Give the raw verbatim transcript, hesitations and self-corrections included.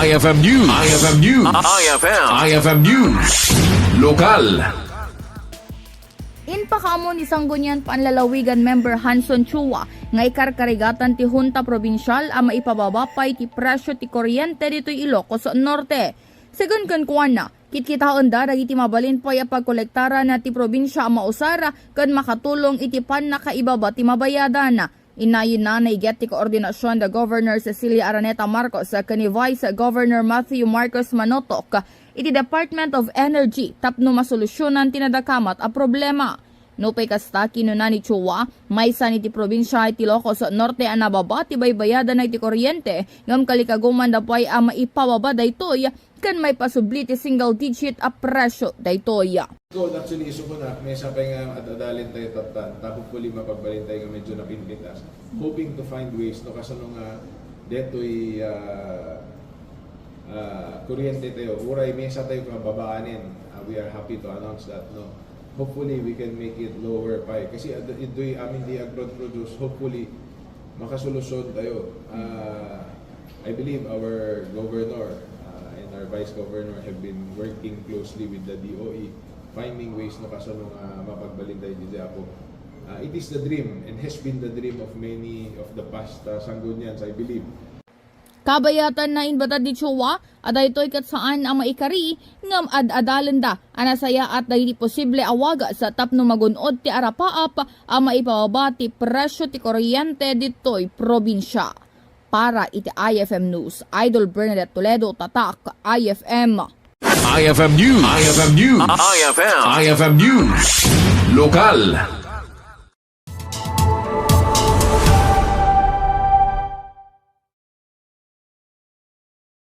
I F M News. I F M News. I F M. I F M News. Lokal. Impakaammo ni Sangguniang Panlalawigan member Hanson Chua nga ikarkarigatan ti Hunta Probinsial a maipababa pay ti presyo ti kuryente ditoy Ilocos Norte. Segun kenkuana, kitkitaenda dagiti mabalin pay a pagkolektaran ti probinsia a mausar ken makatulong iti pannakaibaba ti mabayadan. Inayonna naiget ti koordinasion da Governor Cecilia Araneta Marcos ken ni Vice Governor Matthew Marcos Manotok iti Department of Energy tapno masolusionan ti nadakamat a problema. Nupay kasta, kinuna ni Chua, maysa iti probinsia iti Ilocos Norte a nababa ti baybayadanna iti kuryente, ngem kalikagumanna pay a maipababa daytoy ken maipasubli ti single digit a presyo daytoy. Gold, actually, isu ko na, maysa pay nga ad-adalen tayo tatta, ta hopefully mapagbalin tayo nga medyo napinpitas. Hoping to find ways, no, kasano nga detoy, ah, ah, kuryente tayo, uray maysa tayo nga babaanen. Ah, we are happy to announce that, no. Hopefully, we can make it lower pa eh. Kasi ad-, ito'y amin di agproduce, hopefully, makasolusyon tayo. Ah, I believe our governor, ah, and our vice governor have been working closely with the D O E, finding ways no kasano nga mapagbalin tayo didi Apo. Ah, it is the dream and has been the dream of many of the past, ah, Sanggunians, I believe. Kabayatanna, inbatad ni Chua a daytoy ket saan a maikari ngem ad-adalenda a nasayaat dagiti posible a wagas tapno magun-od ti arapaap a maipababa ti presyo ti kuryente ditoy probinsia. Para iti I F M News, Idol Bernadette Toledo, Tatak I F M. I F M News. I F M News. I F M. I F M News. Lokal.